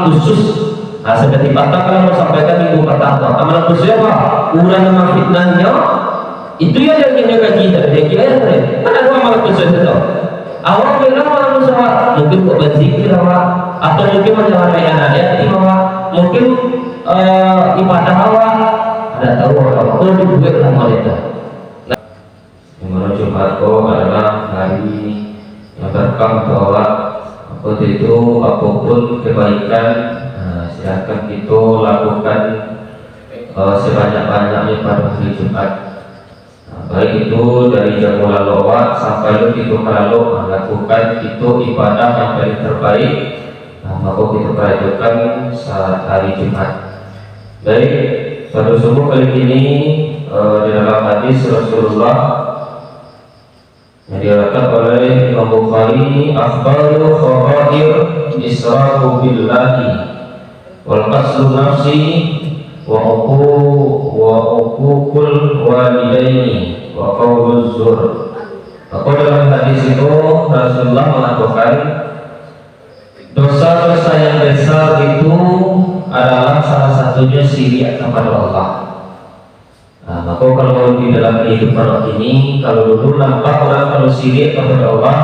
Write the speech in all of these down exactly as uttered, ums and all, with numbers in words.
Khusus, nah, seperti patang kalau mau sampaikan minggu patang tu. Amalan khusus apa? Urang nan mafitnahnyo, itu yang dia kena kaji tadi, dia kira tadi. Kan ada amalan khusus tu. Awak bilang amalan khusus awak, mungkin buat berzikir awak, atau mungkin menyelamatkan anak yatim awak, mungkin eh, ibadah awak, ada tahu awak, kalau dibuat lah mereka. Di mana Jumat ko adalah hari yang berkah untuk awak. Maka itu, apapun kebaikan, ah, silakan kita lakukan, ah, sebanyak-banyaknya pada hari Jumat. Ah, baik itu dari jamu lalok awak sampai lo kita ka lalok, ah, lakukan itu ibadah yang paling terbaik, ah, maka kita karajokan saat hari Jumat. Baik, pada subuh kali ini, eh, di dalam hadis Rasulullah yang diriwayatkan oleh Imam Bukhari, "Afdalu khabair israku billahi, wal qaslu nafsi, wa uqu-, wa uququl walidaini, wa qauluz zur." Maka dalam hadis itu Rasulullah mengatakan, dosa-dosa yang besar itu adalah salah satunya syirik kepada Allah. Nah, maka kalau di dalam kehidupan kini, kalau dulu nampak orang kalau syirik kepada Allah,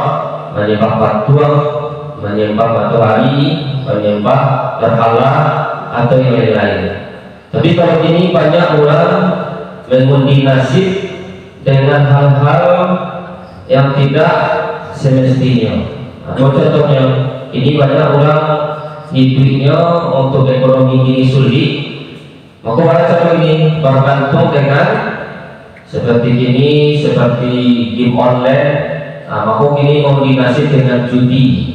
menyembah patung, menyembah matahari, menyembah berhala, atau yang lain-lain. Tapi kalau kini banyak orang mengundi nasib dengan hal-hal yang tidak semestinya. Nah, contohnya, kini banyak orang hidupnya untuk ekonomi kini sulit, maka banyak kini bergantung dengan seperti kini, seperti game online, nah, maka kini mengundi nasib dengan judi.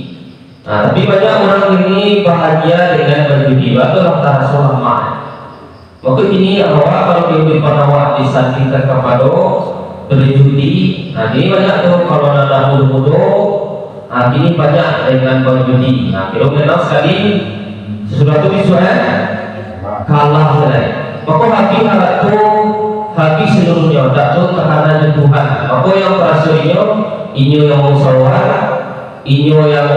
Nah, tapi banyak orang ini bahagia dengan berjudi, baru lah tarasa lamah. Maka kini awak kalau kehidupan awak disandingkan kapado berjudi, nah, kini banyak tu kalau anak mudo-mudo, nah, kini banyak dengan berjudi. Nah, kiro menang sekali, sesudah tu bisuak, eh, kalah sekali. Maka habis harta, habis seluruhnya, tak tu takana jo Tuhan. Maka yang taraso inyo, inyo yang musyawarah, inyo yang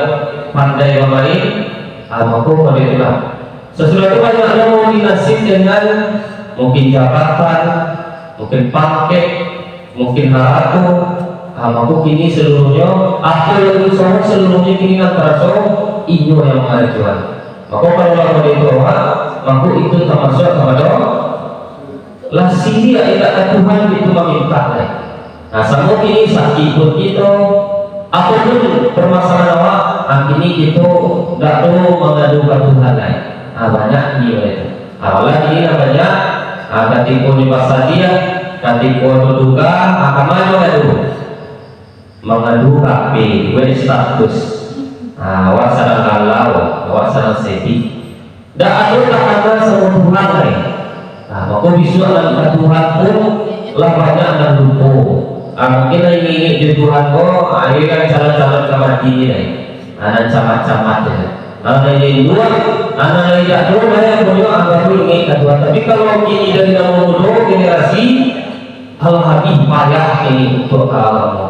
pandai bamain, ah, maka model itulah. Sasudah tu banyak nan mau dinasib dengan mungkin jabatan, mungkin pangkek, mungkin harato, ah, maka kini seluruhnyo, apo yang diusaho seluruhnyo kini nan taraso, inyo yang mangarajoan. Maka kalau lah model itu awak, maka itu tamasuak kapado lah siriak indak ka Tuhan itu mamintak lai. Nah, samo kini sakik pun kito, apo pun permasalahan awak, nah, kini kito dak tu mangadu ka Tuhan lai. Nah, banyak kini lai tu. Nah, malah kini lah banyak, nah, katiko nyo basadiah, katiko ado duka, nah, ka ma nyo ngadu? Mangadu ka H P, buek status. Nah, awak sadang galau, awak sadang sedih. Dak ado takana samo Tuhan lai. Nah, mako bisuak nan ka Tuhan tu lah banyak nan lupo. Ah, mungkin lah ingek-ingek jo Tuhan ko, ah, iyo kan calon-calon ka mati ni lai. Ah, nan camat-camat je. Nah, nan induak, ah, nan lai jadul, ah, yang punyo, ah, baru ingek ka Tuhan. Tapi kalau kini dari nan mudo generasi, alah habih payah kini untuak ka agamo.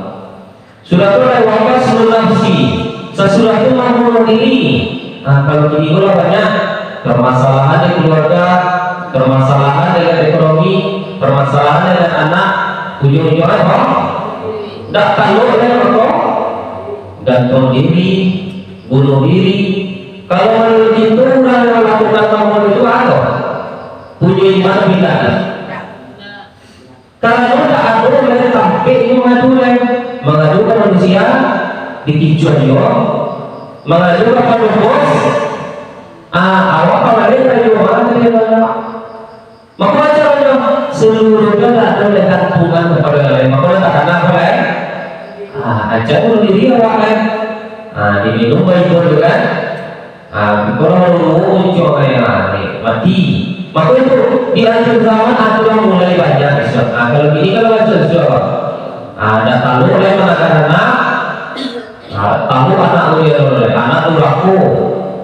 Sudah tu lah wafat suruh nafsi, sasudah tu mambunuh diri. Nah, kalau kini ko lah banyak permasalahan di keluarga, permasalahan dengan ekonomi, permasalahan dengan anak, ujung-ujung apa? Dak talok lah mako, gantung diri, bunuh diri. Kalau menurut itu, urang yang melakukan mambunuh itu ado punyo iman tidak ada? Karano dak ado lai tampek inyo mangadu lai. Mangadu ka manusia, dikicuah juo. Mangadu kapado bos, ah, awak panggaleh dari rumah tadi banyak. Mako acarannyo, saluruhnyo dak ado lai gantungan kapado yang lain. Mako lah takana apo lai? Ah, ancak bunuh diri awak lai. Ah, diminum baik tu kan. Ah, kalau malu-malu muncul kayak ni, mati. Maka itu, di akhir zaman aturan mulai banyak, Islam. Ah, kalau gini kan macam tu apa? Ah, dah tahu lah mana anak, ah, tahu anak tu ya, anak tu laku.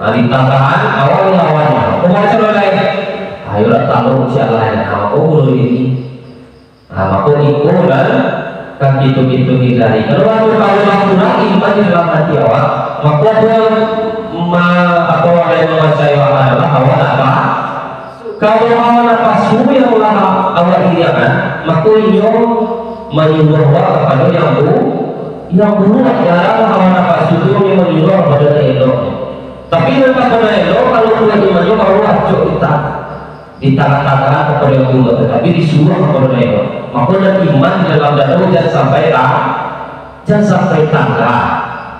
Ah, ditambahan, awal lawannya. Kau macam mana? Ayolah tahu siapa lah ya, ah, kau bunuh diri. Nah, mako iko nan ka kito-kito hindari. Kalau ado kawan kurang iman di dalam hati awak, mako apo yang ma-, apo awak yang mamacayai awak, Manyuruah kapado yang bu-, yang buruak, jarang hawa napasu tu manyuruah kapado nan elok. Tapi nan kapado nan elok, kalau kuwaik imannyo, baru acok kita ditagah-tagah kapado yang buruak, tatapi disuruah kapado nan elok. Mako, nan iman di dalam dado jan sampai ta-, jan sampai tangga.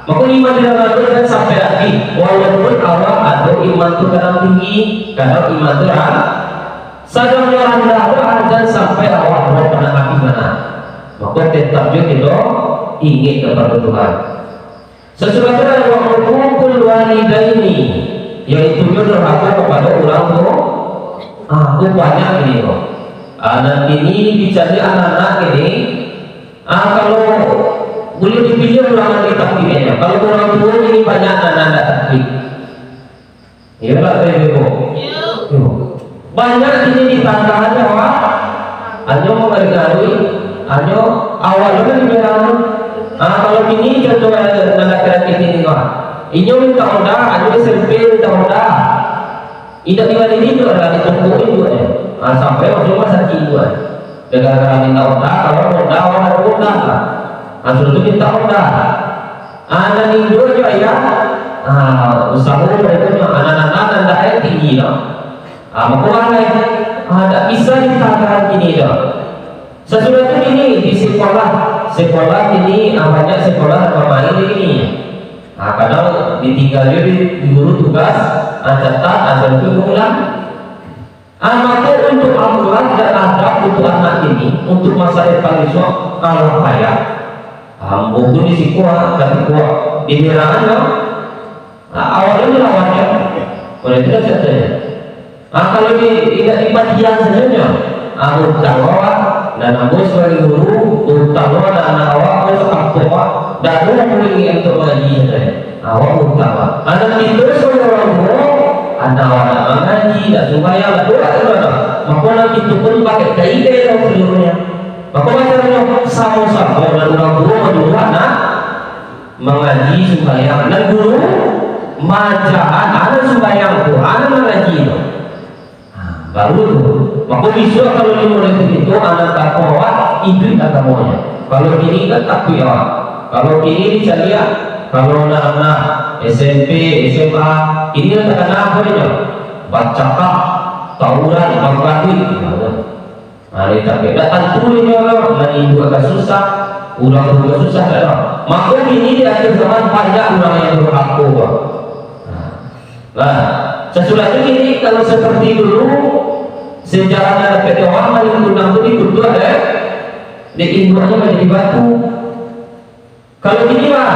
Mako, iman di dalam dado jan sampai abih, walaupun awak ado iman tu kadang tinggi, kadang iman tu ran-, sadang nan randah tu, ah, jan sampai awak tu pernah abih mano. Mako, tetap jo kito ingek kapado Tuhan. Sasudah tu, wa uququl walidaini, yaitu jo durhaka kapado urang tuo. Ah, tu banyak kini ko. Ah, nan kini dicari anak-anak kini, ah, kalau buliah dipiliah urang nan ditakliknyo. Kalau urang tuo kini banyak nan indak taklik. Iyo lah, Bapak Ibu. Yo. Banyak kini ditanggahan, Pak. Hanyo manggaruih-garuih, hanyo awak tu kan dibilang. Ah, kalau kini contoh nan dak kreatif ini, Pak. Inyo mintak Honda, hanyo S M P mintak Honda. Indak dibalii tu lah, ditumpuak induaknyo. Ah, sampai waktu rumah sakik induak. Gara-gara mintak Honda, kalau Honda, awak dak Honda lah. Ah, sudah tu mintak Honda. Ah, nan induak jo ayah, ah, usaho mereka nyo, anak-anak nan dek tinggi lah. Ah, mako lai, ah, dak bisa ditanggahan kini doh. Sasudah tu kini di sekolah, sekolah kini, ah, banyak sekolah nan mamain kini. Ah, kadang ditinggal jo di guru tugas, ah, catat, ah, sudah tu diulang. Ah, mako, untuak akhlak dan adab untuak anak kini, untuak masa depan isuak, alah payah. Ambo pun di siko, ah, katiko dibilangan, yo. Ah, awak tu lawan, yo. Kalau itu dah cerita, yo. Ah, kalau di, indak dipatiang sajo, yo. Ah, utang awak, dan ambo sabagai guru, utang awak, dan anak awak, ambo sakampung awak, dak ado nan ingin untuak mangaji sajo, yo. Awak utang, Pak. Anak kito sabagai urang tuo, anak awak dak mangaji, dak sumbayang, dak doa, dak doa. Mako, nan kito pun pakai kaedah saluruhnyo. Mako, macam mano samo-samo nan urang tuo manyuruah anak mangaji, sumbayang. Nan guru maajakan anak sumbayang tu, anak mangaji tu. Ha, baru tu. Mako bisuak kalau nyo mulai kito, anak takwa awak, iduik agamonyo. Kalau kini kan takuik awak. Kalau kini dicaliak, kalau anak-anak S M P, S M A, kini kan takana apo nyo? Bacakak, tawuran, bagaduik. Ha, dia takuik. Dak tantu inyo lo, nan induak ka susah, urang tuo ka susah, dak lo. Mako kini di akhir zaman banyak urang yang durhako, Pak. Ha. Nah, sasudah tu kini, kalau seperti dulu, sejarahnya dapek doa, maling tunang tu dikutuak dek, dek induaknyo manjadi batu. Kalau kini mah,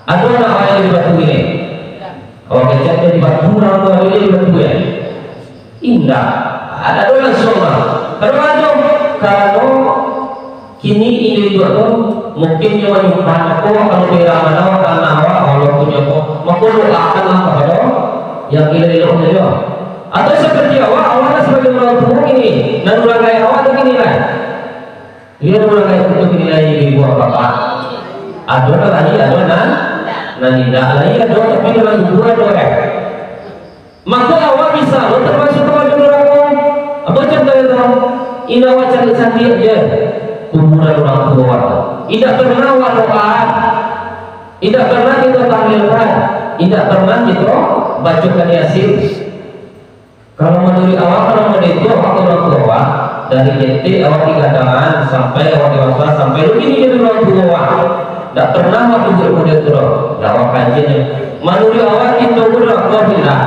ado anak awak jadi batu kini? Awak kecek jadi batu, urang tuo jadi batu, yo? Indak. Ado langsung mah. Karano, karano Kini induak tu mungkin nyo manyumpah, mako kalau beramal anak awak, walaupun nyo ko, mako doakanlah kapado yang elok-elok sajo. Atau seperti awak, awak lah sabagai urang tuo kini, nan urang gaek awak tu kini lah. Iyo, urang gaek tu kini lah, ibu bapak. Ado nan lai, ado nan, nan indak lai, ado, tapi dalam kubua ado, eh. Mako awak bisa lo tamasuak ka baju durako. Apo contoh itu? Indak awak caliak-caliak je kuburan urang tuo awak. Indak pernah awak doa. Indak pernah kito tahlilkan. Indak pernah kito bacokan Yasin. Kalau manuruik awak, kalau model tu awak urang tuo awak, dari ketek awak digadangan sampai awak dewasa, sampai lo kini jadi urang tuo awak. Ndak pernah awak tunjuak model tu doh. Ndak awak kajian. Manuruik awak, kito pun durako pindah.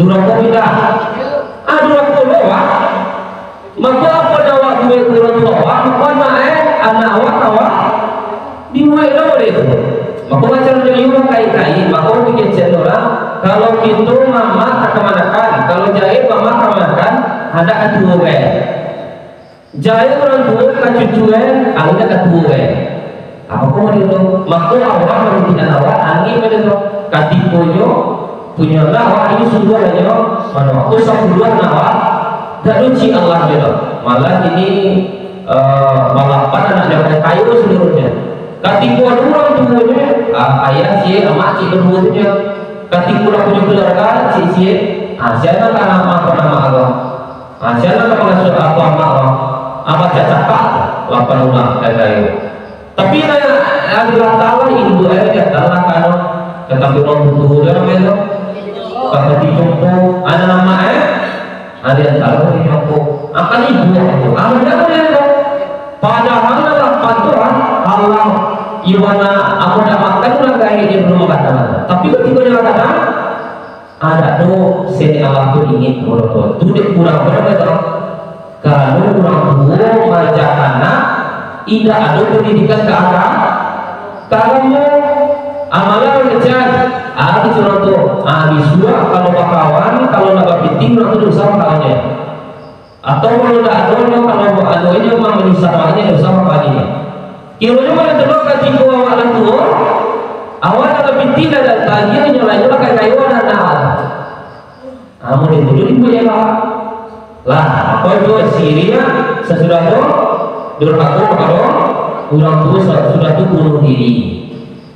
Durako pindah. Ah, durako lo awak. Mako, apo nan awak buek ka urang tuo awak, mako anak, eh, anak awak, awak dibuek lo model tu. Mako, macam nyo iyo kai-kai, mako dikecek urang, kalau pintu mamak ka kamanakan, kalau jahek mamak ka kamanakan, handak ka tuo, eh. Jahek urang tuo ka cucu, eh, angin ka tuo, eh. Apo ko model tu? Mako awak mandidik anak awak, angin model tu. Katikonyo punyo anak awak, ini sungguah inyo mano, ko sapuluah anak awak, dak duci Allah je tu. Malah kini, eh, balapan anaknyo, kayo saluruhnyo. Katiko ado urang tuonyo, ah, ayah ciek, amak ciek, baduo tu nyo. Katiko lah punyo keluarga, ciek-ciek, ah, sia nan ka amak ko, amak ko? Ah, sia nan ka mangasuah apo amak ko? Apa cakak lapan urang kayo. Tapi lah, Allah Taala induak eh, dia datang lah kano. Tatapi urang butuh dia namanya tu. Kata dijumpo, anak nama eh. Ada yang tahu dijumpo. Akan ibu aku. Anak dia tu. Padahal lah patuh Allah. Iwana aku nak makan urang gaek dia belum makan. Tapi ketika dia makan, Anak tu, seni Allah tu ingin urang tuo. Tu dek urang tuo, karano urang tuo maajak anak, indak ado pandidikan ka agama. Ka agamo, amalan kecek, ah, kecek urang tuo. Ah, bisuak kalau bakawan, kalau nak bapiting, urang tu doso bakawannyo. Atau kalau ndak ado nyo, kalau ado inyo mah manyusahannyo, doso mah bagi. Kironyo mah ado katiko awak lah tuo, awak lah bapitih lah, dak tagiah inyo lah, inyo lah ka kayo lah, nah. Amun itu dulu ibu ya, Pak. Lah, apa itu siriah, sasudah tu durhaka kapado urang tuo, sasudah tu bunuh diri.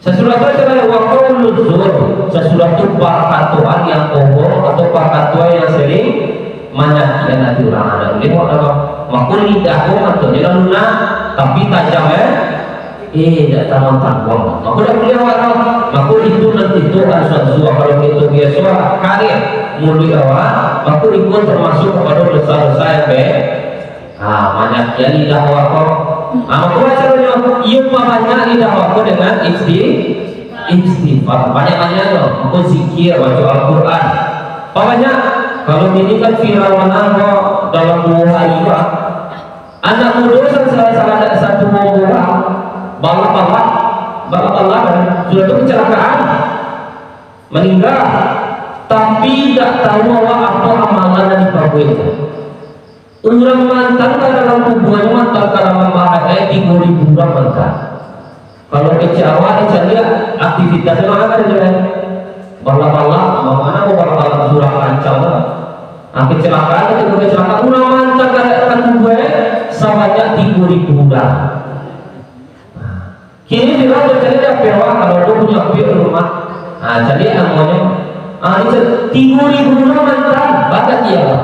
Sasudah tu adalah wa qauluz zur, sasudah tu parkatoan yang bohong atau parkatoan yang sering manyakikan hati urang. Anak ulih buat apa? Mako lidah ko matonyo lah lunak, tapi tajam, eh? Eh, dak tangguang-tangguang. Mako dak buliah awak tu. Mako itu nanti tu ansuah-ansuah. Kalau kito biaso kareh muluik awak, mako itu termasuk kapado dosa-dosa yang be-, Ah, banyak ya lidah awak ko. Ah, mako caronyo, iyo pabanyak lidah awak ko dengan isti-, istighfar. Banyak-banyak lo. Mako zikir, baco Al-Quran. Pabanyak. Kalau ini kan viral mano ko dalam duo hari ko. Anak mudo sa-, sa-, salah satu urang balap-balap, balap-balap, sudah tu kecelakaan, maningga. Tapi dak tahu awak apo amalan nan dipabueknyo. Urang maanta ka dalam kubuanyo, maanta ka dalam lahat, eh, tigo ribu urang maanta. Kalau kecek awak dicaliak, aktivitasnyo manga ado juo, eh. Balap-balap, manga ko balap-balap surang rancak tu. Ah, kecelakaan, katiko kecelakaan, urang maanta ka, ka kubua, eh, sabanyak tigo ribu urang. Kini urang bacaliak di Ampek, kalau ado punyo Ampek di rumah. Ah, caliak namonyo. Ah, dicaliak tigo ribu urang maanta, bakatiah.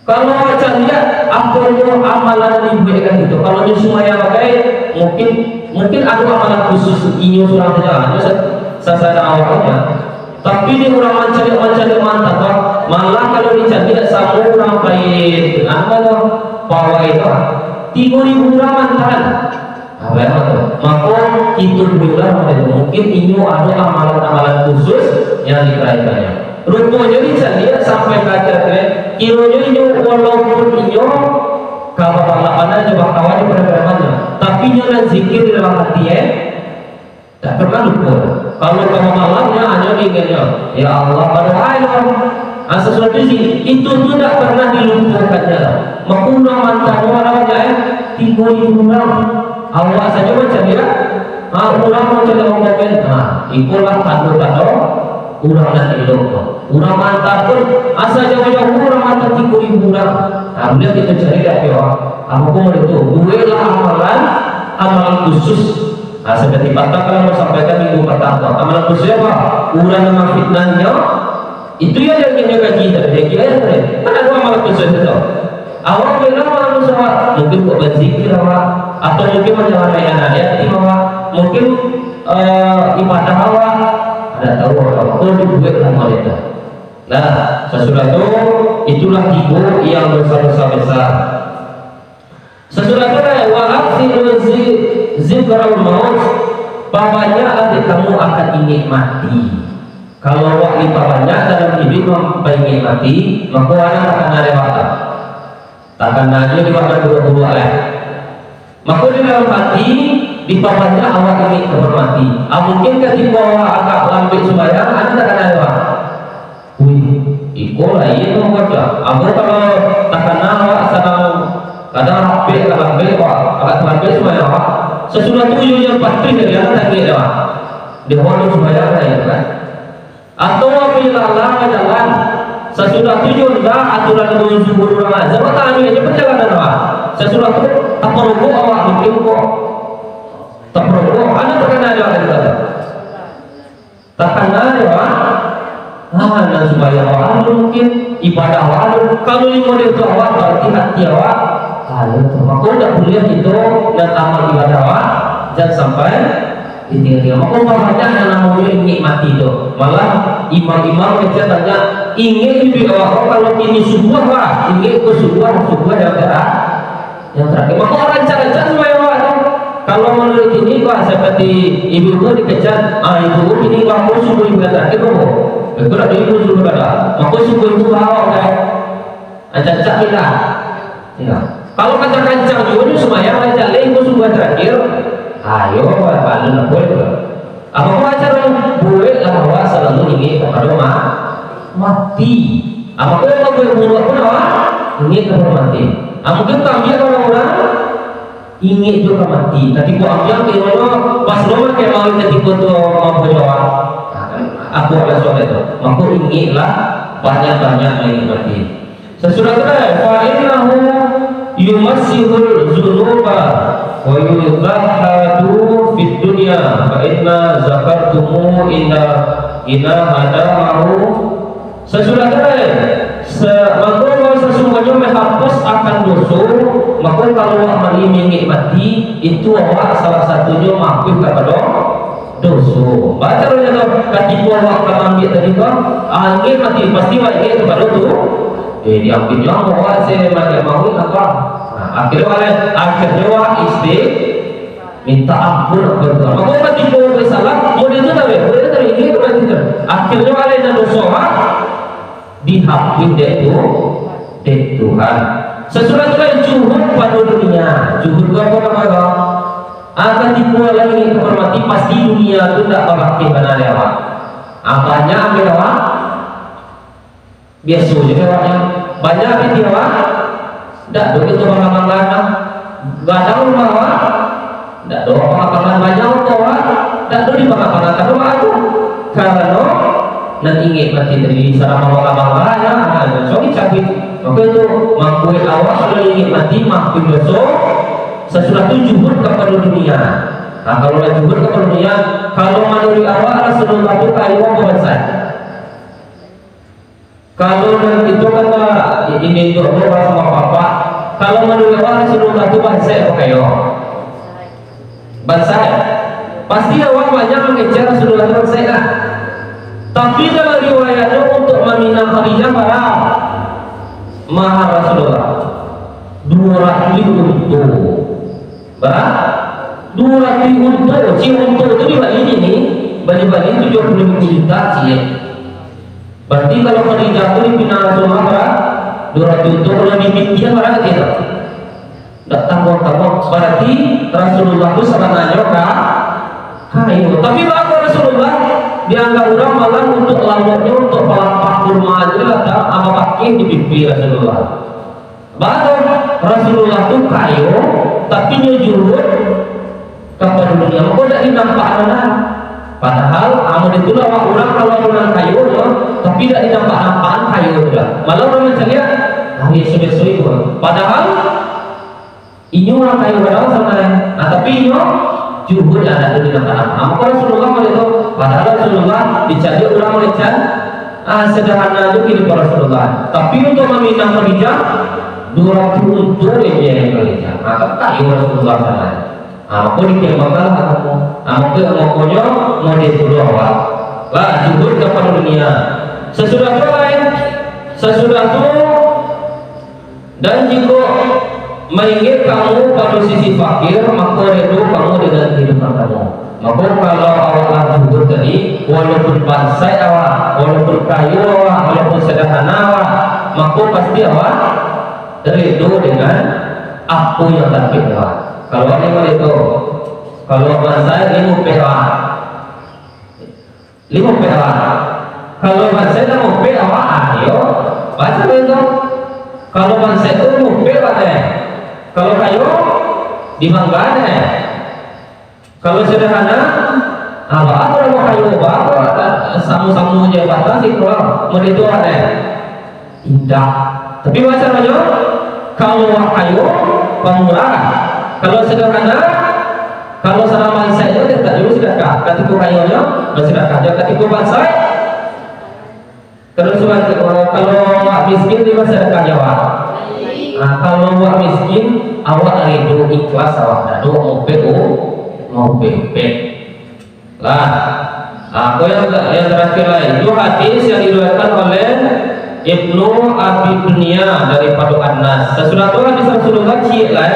Kalau caliak, aponyo amalan nan dibuekkan itu? Kalau nyo sumbayang bagai, mungkin, mungkin ado amalan khusus inyo surang sajo, inyo sa-, sasada awaknyo. Tapi di urang mancaliak-mancaliak maanta tu, malah kalau dicaliak samo urang pai, anu tu, pawai tu, tigo ribu urang maanta. Apo tu? Mako, itu buliah mungkin inyo ado amalan-amalan khusus yang dikaraikannya. Ruponyo dicaliak sampai ka akhir, kironyo inyo, walaupun inyo ka babalapan jo bakawan jo preman-preman, tapi inyo nan zikir di dalam hati, eh, tak pernah lupo. Kalau ka malam, inyo hanyo diingeknyo, "Ya Allah, badoa lo." Ah, sasuatu si, itu tu tak pernah dilupokannya. Mako urang maantanyo, eh, tigo ribu urang. Awak sajo macam dia. Ha, urang macam dia mangkomen. Ha, ikolah tando-tando urang nan elok tu. Urang maanta pun, asa jauah-jauah urang maanta tigo ribu urang. Ha, buliah kito cari dek awak. Apo pun itu, bueklah amalan, amalan khusus. Ha, seperti patang kan ambo sampaikan minggu patang tu. Amalan khusus apo? Urang nan mafitnahnyo, itu yo nan inyo kaji tadi, yo kiro tadi. Kan ado amalan khusus tu. Awak bilang manusia awak, mungkin kok bazikir awak, atau mungkin manyalamaikan anak yatim awak, mungkin, eh, ibadah awak, dak tahu awak, kok dibuek samo dia tu. Nah, sasudah tu, itulah tigo yang dosa-dosa besar. Sasudah tu, wa aksiru zi-, zikral maut, pabanyaklah dek kamu akan ingek mati. Kalau awak dipabanyak dalam iduik mem-, baingek mati, mako anak takana dek awak tu. Takana juo di awak nan buruak-buruak lai. Mako di dalam hati, dipabanyak awak ingek ka mati. Ah, mungkin katiko awak agak lambek sumbayang, anak takana dek awak. Wih, iko lain mah kocak. Ambo kalau takana awak sadang, kadang rapek, kadang lambek, wah, agak talambek sumbayang awak. Sasudah tu iyo nan patuik dari anak tangkek dek awak. Dek awak tu sumbayang lah itu kan. Atau apabila lah bajalan, sasudah tu iyo ndak aturan guru, guru urang aja, awak tahan aja perjalanan awak. Sasudah tu taparogok awak mungkin kok. Taparogok, anak takana dek awak tadi tu. Takana dek awak, ah, nan sumbayang awak anu mungkin, ibadah awak anu. Kalau limo dek tu awak, bararti hati awak Ah, iyo tu. Mako, indak buliah kito nan amal ibadah awak jan sampai ditingga-tingga. Mako, banyak nan namonyo ingek mati tu. Malah, imam-imam kecek banyak, ingek iduik awak ko, kalau kini subuah lah, ingek ko subuah, subuah yang tera-, yang terakhir. Mako, rancak-rancak sumbayang awak tu. Kalau manuruik kini, wah, seperti ibu-ibu dikecek, ah, ibu-ibu kini, wah, ko subuah ibu yang terakhir, ko. Itulah ibu subuah kada. Mako, subuah ibu awak, kan? Acak-acak hilang. Ya. Kalau kancang-kancang juo nyo sumbayang, acak lai ko subuah terakhir. Ayo, balun apo itu? Apo ko acara buek lah awak salalu ingek kapado ma-, mati. Apo ko yang babuek buruak pun awak ingek kapado mati. Ah, mungkin tambiak urang-urang ingek juo ka mati. Katiko ambiang kayonyo pas lo makai mauik katiko tu mambaco doa. Nah, kan, apo alasan itu? Mako ingeklah banyak-banyak maingek mati. Sasudah tu, eh, fa innahu yumassihul dzunuba wa yuzahadu fid dunya fa inna zakartumu inda ina hadamahu. Sasudah tu, eh, sa-, mangko sasungguahnyo mahapus akan doso, mako kalau awak mali maingek mati, itu awak salah satunyo maapuih kapado doso. Baco nyo tu, katiko awak ka maambiak tadi tu, ah, ingek mati, pasti awak ingek kapado tu. Eh, diambiaknyo awak se maambiak mauik apo? Nah, akhirnyo awak, akhirnyo awak isti-, minta ampun akan Tuhan. Mako, katiko basalah, model tu taweh, model tu taweh, ingek tu mati tu. Akhirnyo, alehnya doso, ha? Dihapuih dek tu, dek Tuhan. Sasudah tu lai zuhud pado dunia. Zuhud tu apo namonyo? Ah, katiko lah ingek ka mati, pasti dunia tu ndak babakeh bana dek awak. Ah, banyak ambiak awak. Biaso juo awaknyo. Banyak pitih awak. Ndak ado kito bangga-bangga. Gadang rumah awak. Ndak ado pangapang banyak oto awak. Ndak ado dipangapang awak tu. Karano nan ingek mati tadi saramo bangga-bangga, nah, sorry cabuik. Mako itu, mambuek awak kalau ingek mati, maapuih doso. Sasudah tu zuhud kapado dunia. Nah, kalau lah zuhud kapado dunia, kalau manuruik awak Rasulullah tu kayo apo bansaik? Kalau nan itu kan, ah, ini tu, apa, bahasa bapak-bapak. Kalau manuruik awak Rasulullah tu bansaik apo kayo? Bansaik. Pasti awak banyak mangecek Rasulullah tu bansaik lah. Tapi dalam riwayatnyo untuak maminang Khadijah bara mahar Rasulullah? Duo ratuih unto. Bara? Duo ratuih unto. Ciek unto tu dibali ni, bali-bali tujuah puluah ribu juta ciek. Berarti kalau Khadijah tu dipinang Rasulullah bara? Duo ratuih unto, kalau dipitiah bara kecek tu? Ndak tangguang-tangguang. Berarti Rasulullah tu sabananyo ka-, kayo. Tapi baa Rasulullah dianggap urang malah untuak lawaknyo, untuak palampah kurma tu lah, tak, apo bakeh di pipi Rasulullah. Baa Rasulullah tu kayo, tapi nyo zuhud kapado dunia, mako dak dinampak bana. Padahal, amun itulah awak urang, kalau urang kayo nyo, tapi dak dinampak-nampakan kayo tu dah. Malah urang mancaliak, ah, biaso-biaso itu. Padahal, inyo urang kayo bana sabananyo. Ah, tapi inyo zuhud lah, dak dinampak-nampakan. Mako Rasulullah model tu, padahal Rasulullah dicaliak urang model can-, ah, sederhana tu kini pa Rasulullah. Tapi untuak maminang Khadijah, duo ratuih unto je Khadijah. Ah, kan kayo Rasulullah sabananyo. Ah, mako dikembangkanlah agamo. Ah, mako, makonyo model tu lo awak. Lah, zuhud kapado dunia. Sasudah tu lain, sasudah tu, dan jikok maingek kamu pado sisi fakir, mako redo kamu dengan kahidupan kamu. Mako, kalau awak lah zuhud tadi, walaupun bansaik awak, walaupun kayo awak, walaupun sederhana awak, mako pasti awak redo dengan apo yang tampek awak. Kalau awak nengok itu, kalau bansaik limo pek awak, limo pek awak. Kalau bansaik limo pek awak, ayo, baco itu. Kalau bansaik tu limo pek awak deh. Kalau kayo, dibangga deh. Kalau sederhana, ah, baa kalau kayo, baa, samo-samo jabatan siko, model tu deh. Indak. Tapi baco nyo, kalau kayo, pamurah. Kalau sederhana, kalau sadang bansaik tu, tetap juo sedekah. Katiko kayo nyo, basedekah juo. Katiko bansaik, kalau sudah, kalau miskin, dia basedekah juo. Nah, kalau awak miskin, awak ridho ikhlas awak, dak ado maupek-upek. Lah, ah, ko yang, yang terakhir lai. Itu hadis yang diriwayatkan oleh Ibnu Abi Dunya daripado Anas. Sasudah tu hadis Rasulullah ciek lai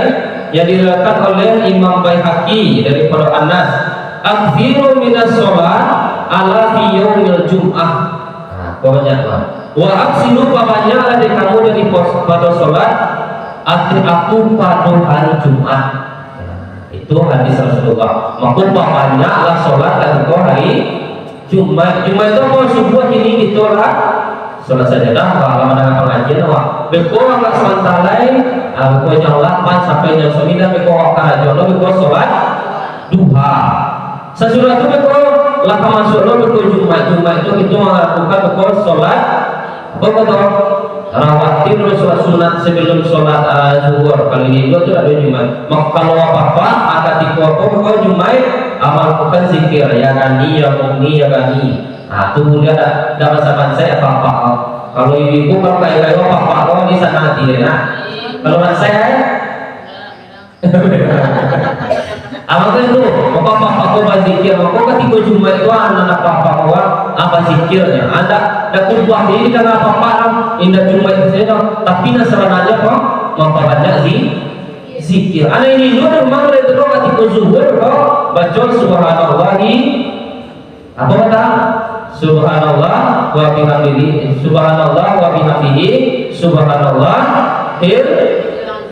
yang diriwayatkan oleh Imam Baihaqi daripado Anas. "Aktsiru minas sholat ala fi yaumil jum'ah." Nah, ko banyak tu. "Wa aksiru, pabanyaklah dek kamu dari pos-, pado sholat ateh aku pado hari Jumat." Nah, itu hadis Rasulullah. Mako, pabanyaklah sholat katiko hari Jumaik. Jumaik tu apo? Subuah kini kito lah sholat sajadah, kalau mandanga pangajian awak. Beko agak samanta lai, ah, beko jam lapan sampai jam sambilan, beko awak karajo lo, beko sholat duha. Sasudah tu beko lah ka masuak lo beko Jumaik. Jumaik tu kito malakukan beko sholat, apo kato? Rawatib dulu, sholat sunat sabalum sholat, ah, zuhur. Kalau ini dua tu dak ado Jumaik. Mako, kalau apo-apo, ah, katiko apo beko Jumaik, ah, malakukan zikir, "Ya Ghani, Ya Mughni, Ya Ghani." Ah, tu mulia dak, dak bansaik-bansaik apak-apak. Kalau ibu-ibu, kalau kayo-kayo apak-apak, kalau di sana hati dia, nah. Kalau bansaik, eh? Apak tu, mako apak-apak ko bazikir, mako katiko Jumaik tu, ah, nan apak-apak ko, ah, bazikirnyo. Ah, dak, dak khutbah, jadi dak apak-apak lah, indak Jumaik sajo, tapi nan sabananyo ko mampabanyak zi-, zikir. Anak ini lu memang dari tu katiko zuhur ko baco subhanallahi Apo kata? Subhanallah wa bihamdihi, subhanallah wa bihamdihi, subhanallahil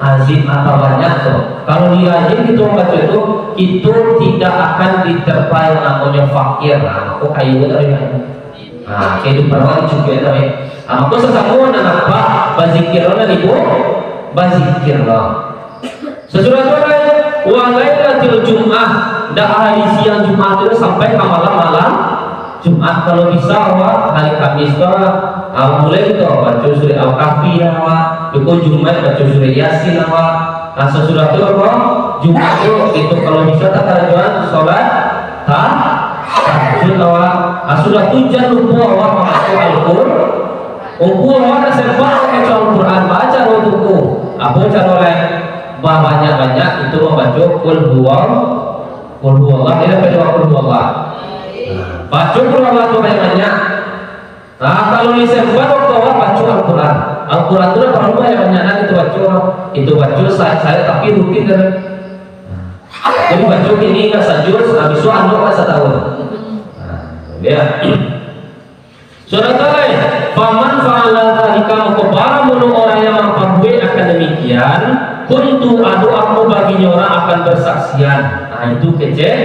azim. Apo banyak tu? Kalau di rajin kito mambaco tu, kito tidak akan diterpa yang namonyo fakir. Nah, mako kayo tadi kan. Nah, kehidupan urang cukup tadi. Nah, mako sasamo nan apak bazikir, nan ibu bazikir lah. Sasudah tu, wa lailatil Jum'ah, dak hari siang Jumaik tu sampai ka malam-malam Jumaik. Kalau bisa awak hari Kamis tu, ah, mulai kito baco surah Al-Kahfi awak, beko Jumaik baco surah Yasin awak. Nah, sasudah tu apo? Jumaik tu kito kalau bisa takarajoan salat ta-, tahajud awak. Nah, sudah tu jan lupo awak mambaco Al-Qur-, Umpu awak nak sempat baco Al-Quran, baco lo tu ko. Apo caro lai? Babanyak-banyak kito mambaco Qul Huwal-, Qul Huwallah, ya, baco Qul Huwallah. Baco Qul Huwallah tu banyak-banyak. Nah, kalau di sempat waktu awak baco Al-Quran. Al-Quran tu lah paralu banyak-banyak nak kito baco. Kito baco sa-, sahari tapi rutin kan. Jadi baco kini ka sajus, nah, bisuak andok ka satahun. Nah, ya. Surah Al-Baqarah, "Faman fa'ala dzalika," mako baramulo urang yang mampabuek akan demikian, kuntu, ado aku baginyo urang akan bersaksian. Nah, itu kecek,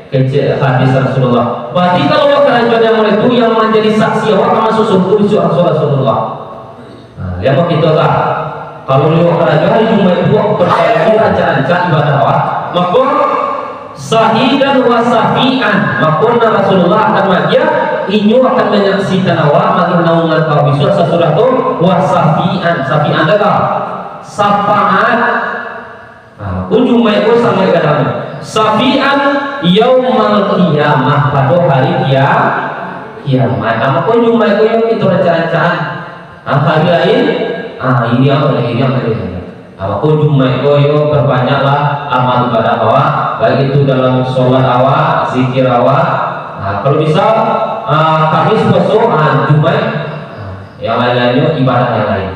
kecek hadis Rasulullah. Berarti kalau karajoan yang mulai itu yang manjadi saksi awak ka masuak surga, itu Rasul-, Rasulullah. Nah, liek kito lah. Kalau liwat karajo hari Jumaik tu, awak perbaiki rancak-rancak ibadah awak. Mako, syahidan wa syafi'an. Mako, nan Rasulullah akan magiah, inyo akan manyaksikan awak, magiah naungan ka bisuak sasudah tu, wa syafi'an. Syafi'an tu apo? Syafaat. Nah, mako Jumaik ko sangaik gadang. Syafi'an yaumal qiyamah, pado hari kia-, kiamat. Nah, mako Jumaik ko yo kito rancak-rancakan. Nah, hari lain, ah, iriang, iriang, iriang. Nah, mako Jumaik ko yo perbanyaklah amal ibadah awak, baik itu dalam sholat awak, zikir awak. Nah, kalau bisa, ah, Kamis puaso, ah, Jumaik, ah, yang lain-lainnyo ibadah yang lain.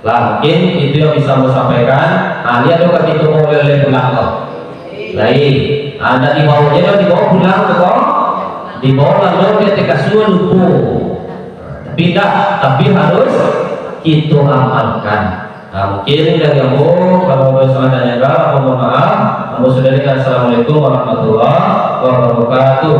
Lah, mungkin itu yang bisa ambo sampaikan. Ah, liek tu ka pintu mau lele pulang tu. Lai. Ah, ndak dibawa je, ndak dibawa pulang tu kok. Dibawa lalu di atas kasur lupo. Tapi ndak, tapi harus kito amalkan. Nah, mungkin dari ambo, kalau ada salah dan nyanggal, ambo mohon maaf. Ambo sudahi dengan assalamualaikum warahmatullahi wabarakatuh.